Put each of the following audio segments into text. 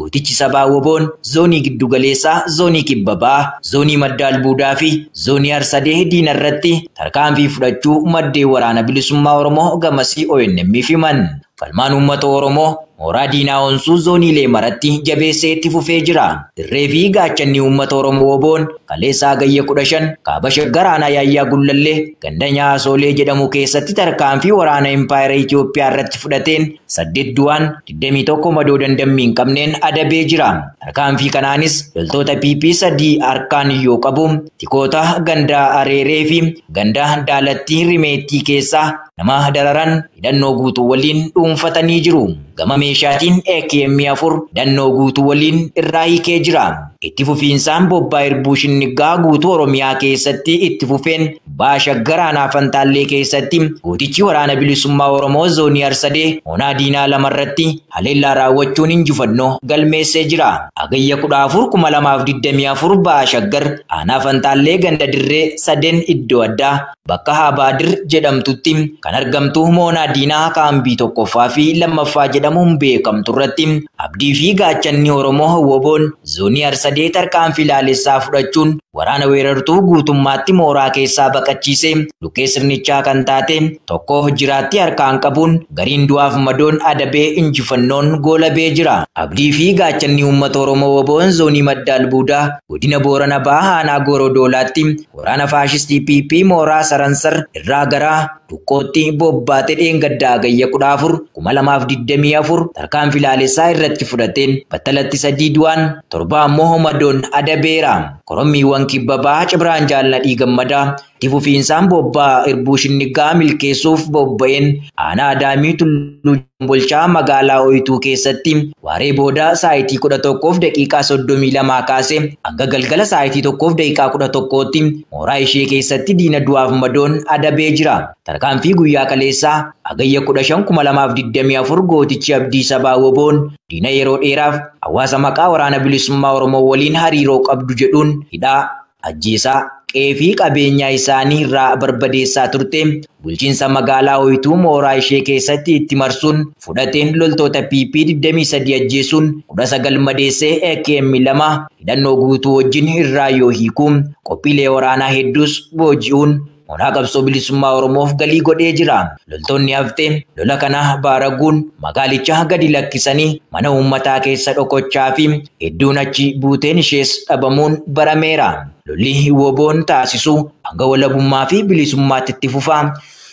gootichi sabaa Woboon zoonii giddugaleessaa, zoonii kibbabaa, zoonii madda albuudaa fi zoonii Arsadee diina irratti tarkaanfii fudhachuu maddee waraana bilisummaa Oromoo gamasii ONM himan. Falmaan uummata Oromoo mooraa diinaa onsuu zooniilee maratti jabeessee itti fufee jira. Dirree fi gaachanni uummata Oromoo Woboon kaleessa Hagayya 15 kaaba Shaggar aanaa Yaayyaa Gullallee ganda Nyaasoolee jedhamu keessatti tarkaanfii waraana Impaayera Itoophiyaa irratti fudhateen 8 du'aan 21 madoo dandammii hin qabneen adabee jira. Tarkaanfii kanaanis loltoota PP 3 harkaan yoo qabu tikoota ganda Areeree fi ganda Daalattii Rimeettii keessaa nama dararan hidhannoo guutuu waliin dhuunfatanii jiru. Gama meeshaatiin AKM 4 hidhannoo guutuu waliin irraa hiikee jira. Itti fufiinsaan bobbaa Irbuu Shinniggaa guutuu Oromiyaa keessatti itti fufeen ba'a Shaggar aanaa Fantaallee keessatti gootichi waraana bilisummaa Oromoo zoonii Arsadee moonaa diinaa lamarratti haleellaa raawwachuun injifannoo galmeessee jira. Hagayya 14 2024 ba'a Shaggar aanaa Fantaallee ganda dirree sadeen iddoo addaa bakka Habaadir jedhamtutti kan argamtu moonaa diinaa kaambii tokkoffaa fi lammaffaa jedhamuun beekamtu irratti abdii fi gaachanni Oromoo Woboon zoonii Arsadee tarkaanfii laalessaa fudhachuun waraana weerartuu guutummaatti mooraa keessaa baqachiise lukkee sirnichaa kan taate tokko jiraatti harkaan qabuun gariin du'aaf madoon adabee injifannoon goolabee jira. Abdii fi gaachanni uummata Oromoo Woboon zoonii madda albuudaa godina Boorana Bahaa aanaa Goorodoolaatti waraana faashistii PP mooraa Saransar irraa gara Duqqootti bobbaatee dheengaddaa Hagayya 14 2024 tarkaanfii laalessaa irratti fudhateen battalatti 3 du'aan 7 ammoo madoon adabeera. Korommiiwwan kibba bahaa Cibraan Jaalladhii Gammadaa itti fufiinsaan bobbaa Irbuu Shinniggaa milkeessuuf bobba'een aanaa Adaamii Tulluu Bulchaa magaalaa Oyituu keessatti waaree booda saayitii 11:32 kaasee hanga galgala saayitii 1:11tti mooraa ishee keessatti diina du'aaf madoon adabee jira. Tarkaanfii guyyaa kaleessaa Hagayya 15 2024 gootichi Abdii Sabaa Woboon diina yeroo dheeraaf hawaasa maqaa waraana bilisummaa Oromoo waliin hariiroo qabdu jedhuun hidhaa, ajjeesaa, qe'ee fi qabeenyaa isaanii irraa barbadeessaa turte bulchiinsa magaalaa Oyituu mooraa ishee keessatti itti marsuun fudhateen loltoota PP 23 ajjeesuun 19 madeessee AKM 2 hidhannoo guutuu wajjin irraa yoo hiiku qophiilee waraanaa hedduus booji'uun mooraa qabsoo bilisummaa Oromoof galii godhee jira. Loltoonni haftee lola kana baaraguun magaalicha gadi lakkisanii mana uummataa keessa dhokochaa fi hedduun achi buuteen ishees dhabamuun barameera. Lolli Woboon taasisu hanga walabummaa fi bilisummaatti itti fufaa.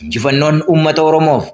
Injifannoon uummata Oromoof.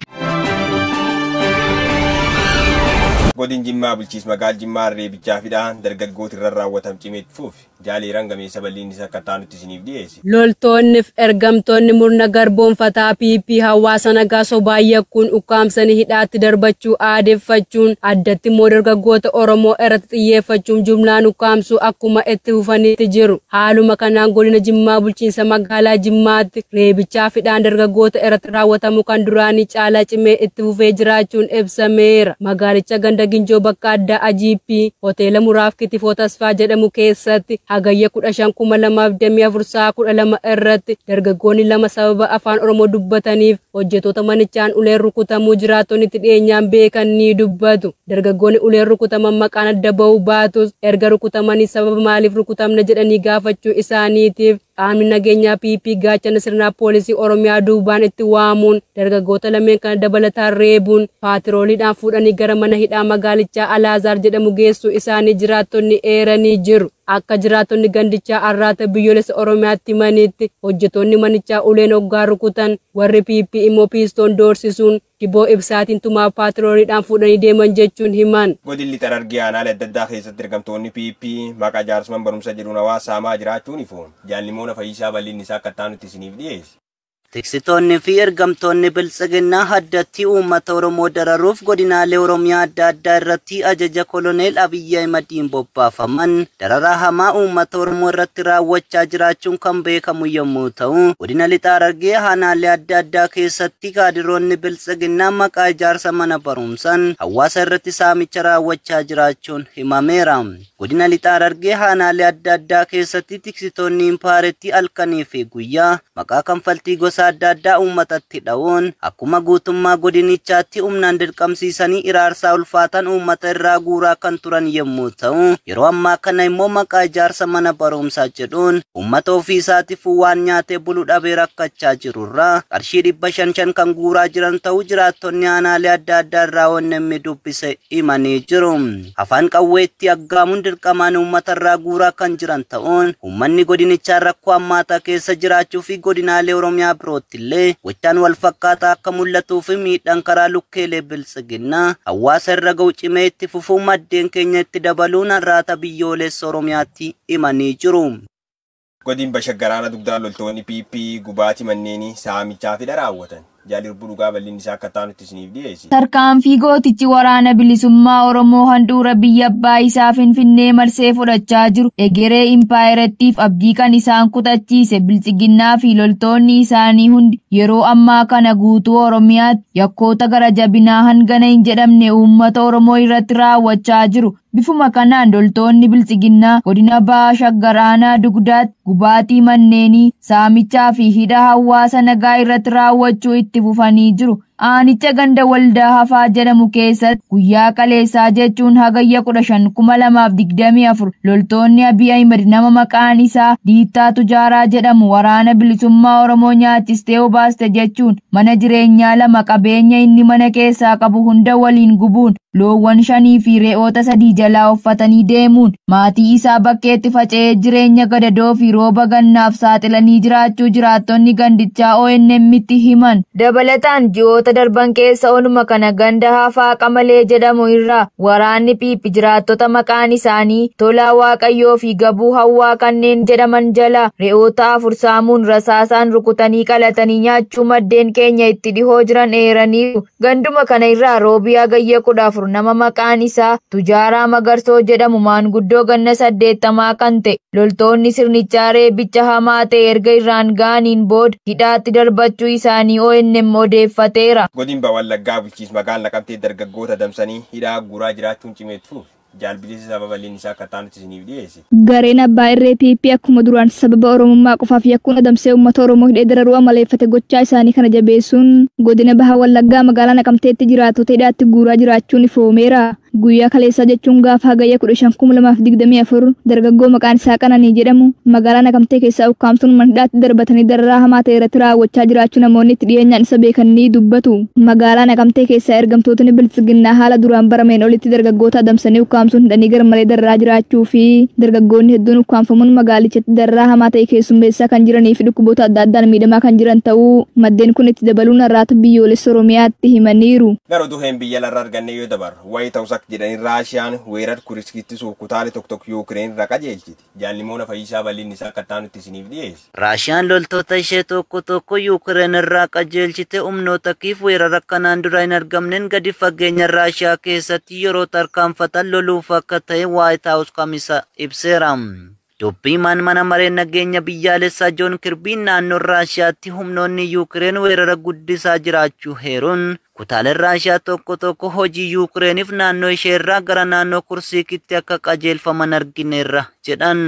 Godin Jimmaa bulchiis magaal Jimmaa reebichaa fidhaan dargaggoota irra raawwatam cimeet fuufi jaaleeraan gameessa bal'inni isaa akka taanutti isiniif dhiyeesse. Loltoonni fi ergamtoonni murna garboonfataa PP hawaasa nagaa sobaa yakkuun ukkaamsanii hidhaatti darbachuu aadeeffachuun addatti immoo dargaggoota Oromoo irratti xiyyeeffachuun jumlaan ukkaamsuu akkuma itti fufanitti jiru. Haaluma kanaan godina Jimmaa bulchiinsa magaalaa Jimmaatti reebichaa fidhaan dargaggoota irratti raawwatamu kan duraanii caalaa cimee itti fufee jiraachuun ibsameera. Magaalicha ganda Ginjoo bakka addaa AGP hoteela Muraaf Kitifoo Tasfaa jedhamu keessatti Hagayya 15 2024 sa'a 12 irratti dargaggoonni lama sababa afaan Oromoo dubbataniif hojjettoota manichaan uleen rukutamuu jiraattonni itti dhiyeenyaan beekan ni dubbatu. Dargaggoonni uleen rukutaman maqaan adda ba'uu baatus erga rukutamanii sababa maaliif rukutamna jedhanii gaafachuu isaaniitiif qaamni nageenyaa PP gaachana sirnaa poolisii Oromiyaa duubaan itti waamuun dargaggoota lameen kana dabalataan reebuun paatirooliidhaan fuudhanii gara mana hidhaa magaalichaa Alaazaar jedhamu geessuu isaanii jiraattonni eeranii jiru. Akka jiraattonni gandichaa Arraata biyyoolessa Oromiyaatti himanitti hojjettoonni manichaa uleen hoggaa rukutan warri PP immoo piistoon doorsisuun shiboo ibsaatiin tumaa paatirooliidhaan fuudhanii deeman jechuun himan. Godinni Lixa Harargee aanaalee adda addaa keessatti ergamtoonni PP maqaa jaarsummaan barumsa jedhuun hawaasa saamaa jiraachuun ifoon jaalli Fayyisaa bal'inni isaa akka taanutti isiniif dhiyeesse. Tiksitoonni fi ergamtoonni biltsiginnaa addatti uummata Oromoo dararuuf godinaalee Oromiyaa adda addaa irratti ajaja koloneel Abiyyi Ahimadiin bobbaafaman dararaa hamaa uummata Oromoo irratti raawwachaa jiraachuun kan beekamu yommuu ta'u, godina Lixa Harargee aanaalee adda addaa keessatti kaadiroonni biltsiginnaa maqaa ijaarsa mana barumsaan hawaasa irratti saamicha raawwachaa jiraachuun himameera. Godina Lixa Harargee aanaalee adda addaa keessatti tiksitoonni impaaretti halkanii fi guyyaa maqaa kanfaltii gosa gosa adda addaa uummatatti dha'uun akkuma guutummaa godinichaatti humnaan dirqamsiisanii iraarsaa ulfaatan uummata irraa guuraa kan turan yommuu ta'u, yeroo ammaa kana immoo maqaa ijaarsa mana barumsaa jedhuun uummata ofii isaatiif waan nyaatee bulu dhabee rakkachaa jirurraa qarshii 500 kan guuraa jiran ta'uu jiraattonni aanaalee adda addaa irraa ONM dubbise himanii jiru. Afaan qawweetti aggaamuun dirqamaan uummata irraa guuraa kan jiran ta'uun uummanni godinichaa rakkoo hammaataa keessa jiraachuu fi godinaalee Oromiyaa birootti illee gochaan wal fakkaataa akka mul'atuu fi miidhaan karaa lukkeelee biltsiginnaa hawaasa irra ga'u cimee itti fufuu maddeen keenya itti dabaluun har'aata biyyoolessa Oromiyaatti himanii jiru. Godin Bashaggaraana dugdaan loltoonni PP gubaatii manneenii saamichaa fi raawwatan. Jaalirbu dhugaa bal'inni isaa akka taanutti isiniif dhiyeessi. Tarkaanfii gootichi waraana bilisummaa Oromoo handhuura biyya abbaa isaa Finfinnee marsee fudhachaa jiru egeree impaayerattiif abdii kan isaan kutachiise biltsiginnaa fi loltoonni isaanii hundi yeroo ammaa kana guutuu Oromiyaatti yakkoota gara jabinaa hangana hin jedhamne uummata Oromoo irratti raawwachaa jiru. Bifuma kanaan loltoonni biltsiginnaa godina Baha Shaggar aanaa Dugdaatti gubaatii manneenii saamichaa fi hidha hawaasa nagaa irratti raawwachuu itti fufanii jiru. Aanicha ganda waldaa hafaa jedhamu keessatti guyyaa kaleessaa jechuun hagayya 15 2024 loltoonni Abiy Ahmed nama maqaan isaa Diittaa Tujaaraa jedhamu waraana bilisummaa Oromoo nyaachistee obaaste jechuun mana jireenyaa lama qabeenya inni mana keessaa qabu hunda waliin gubuun loowwan 5 fi re'oota 3 jalaa uffatanii deemuun maatii isaa bakkeetti faca'ee jireenya gadadoo fi rooba gannaaf saaxilanii jiraachuu jiraattonni gandichaa ONM'tti himan. Dabalataan ji'oota darban keessa onuma kana ganda hafaa qamalee jedhamu irraa waraanni PP jiraattota maqaan isaanii Tolaa Waaqayyoo fi Gabuu Hawwaa kanneen jedhaman jala re'oota 4 saamuun rasaasaan rukutanii qalatanii nyaachuu maddeen keenya itti dhihoo jiran eeraniiru. Ganduma kana irraa roobii hagayya 14 nama maqaan isaa Tujaaraa Magarsoo jedhamu maanguddoo ganna 80 kan ta'e loltoonni sirnichaa reebicha hamaa ta'e erga irraan ga'aniin booda hidhaatti darbachuu isaanii ONM odeeffateera. Godin Wallaggaa bulchiinsa magaalaa Naqamtee dargaggoota damsanii hidhaa guuraa jiraachuun cimeettuuf jaalbilisa sababa bal'inni isaa akka taanutti isiniif dhiyeesse. Gareen abbaa irree PP akkuma duraan sababa Oromummaa qofaaf yakkuun adamsee uummata Oromoo hidhee dararuu amaleeffate gochaa isaanii kana jabeessuun godina Baha Wallaggaa magaalaa Naqamteetti jiraattota hidhaatti guuraa jiraachuun ifoomeera. Guyyaa kaleessaa jechuun gaafa hagayya 15 2024 dargaggoo maqaan isaa Qananii jedhamu magaalaa Naqamtee keessaa ukkaamsuun mana hidhaatti darbatanii dararaa hamaa ta'e irratti raawwachaa jiraachuu namoonni itti dhiyeenyaan isa beekan ni dubbatu. Magaalaa Naqamtee keessaa ergamtootni biltsiginnaa haala duraan barameen olitti dargaggoota adamsanii ukkaamsuun hidhanii garmalee dararaa jiraachuu fi dargaggoonni hedduun ukkaamfamuun magaalichatti dararaa hamaa ta'e keessummeessaa kan jiranii fi dhukkuboota adda addaan miidhamaa kan jiran ta'uu maddeen kun itti dabaluun har'aata biyyoolessa Oromiyaatti himaniiru. Garuu duheen biyya larra arganne yoo dabarru wayii ta'us jedhanii Raashiyaan weerara Kurskiittisuuf kutaalee tokko tokko Yuukireen irra qajeelchiti. Jaalimoona Fayyisaa bal'inni isaa akka taanutti isiniif dhiyeesse. Raashiyaan loltoota ishee tokko tokko Yuukireen irraa qajeelchite humnoota Kiif weerara kanaan dura hin argamneen gadi fageenya Raashiyaa keessatti yeroo tarkaanfatan loluuf akka ta'e White House kamisa ibseera. Dubbiimaan mana maree nageenya biyyaalessaa Joon Kirbiin naannoo Raashiyaatti humnoonni Yuukireen weerara guddisaa jiraachuu heeruun kutaaleen Raashiyaa tokko tokko hojii Yuukireeniif naannoo ishee irraa gara naannoo Kursiikitti akka qajeelfaman argineerra jedhan.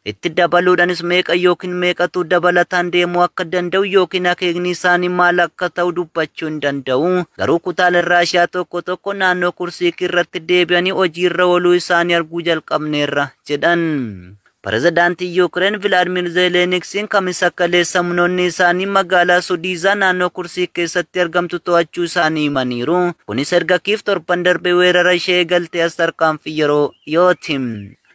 Itti dabaluudhaanis meeqa yookiin meeqatu dabalataan deemuu akka danda'u yookiin akeekni isaanii maal akka ta'u dubbachuu hin danda'u. Garuu kutaaleen Raashiyaa tokko tokko naannoo Kursiikii irratti deebi'anii hojiirra ooluu isaanii arguu jalqabneerra jedhan. Pirezidaantiin Yuukireen Vilaadimir Zeeleniksiin kamisa kaleessa humnoonni isaanii magaalaa Sudiizaa naannoo Kursiik keessatti argamtu to'achuu isaanii himaniiru. Kunis erga Kiif torban darbe weerara ishee eegaltee as tarkaanfii yeroo dhiyooti.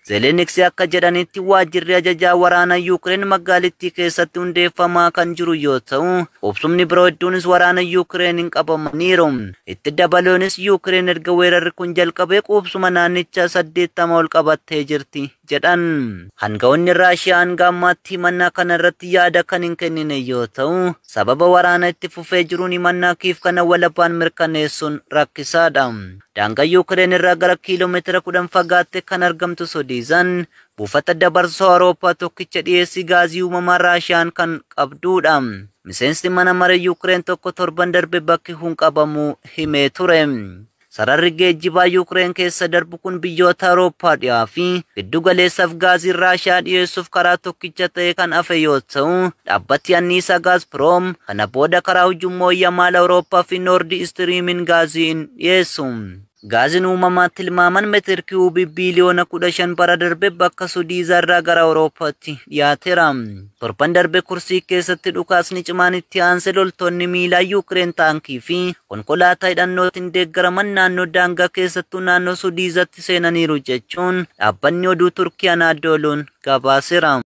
Zeeleniks akka jedhanitti waajjirri ajajaa waraana Yuukireen magaalittii keessatti hundeeffamaa kan jiru yoo ta'u, qubsumni biroo hedduunis waraana Yuukireen hin qabamaniiru. Itti dabaluunis Yuukireen erga weerarri kun jalqabee qubsuma naannichaa 80 ol qabattee jirti jedhan. Hangafoonni Raashiyaa hanga ammaatti himannaa kana irratti yaada kan hin kennine yoo ta'u, sababa waraana itti fufee jiruun himannaa Kiif kana walabaan mirkaneessuun rakkisaadha. Daangaa Yuukireen irraa gara kiiloomeetira 10 fagaatte kan argamtu Sodiizaan buufata dabarsoo Awurooppaa tokkicha dhiyeessii gaazii uumamaa Raashiyaan kan qabdudha. Miseensi mana maree Yuukireen tokko torban darbe bakki kun qabamuu himee ture. Sararri geejjibaa Yuukireen keessa darbu kun biyyoota Awurooppaa dhiyaa fi giddu galeessaaf gaazii Raashiyaa dhiyeessuuf karaa tokkicha ta'e kan hafe yoo ta'u, dhaabbati anniisaa Gaazpiroom kana booda karaa ujummoo Yamaal Awurooppaa fi Noordi Istiriimiin gaazii hin dhiyeessu. Gaaziin uumamaa tilmaaman meetir kiiyuubii biiliyoona 15 bara darbe bakka Sudiizaa irraa gara Awurooppaatti dhiyaateera. Torban darbe Kursii keessatti dhukaasni cimaan itti aansee loltoonni miilaa Yuukireen taankii fi konkolaataa hidhannootiin deeggaraman naannoo daangaa keessattuu naannoo Sudiizaatti seenaniiru jechuun dhaabbanni oduu Turkii Anaadooluun gabaaseera.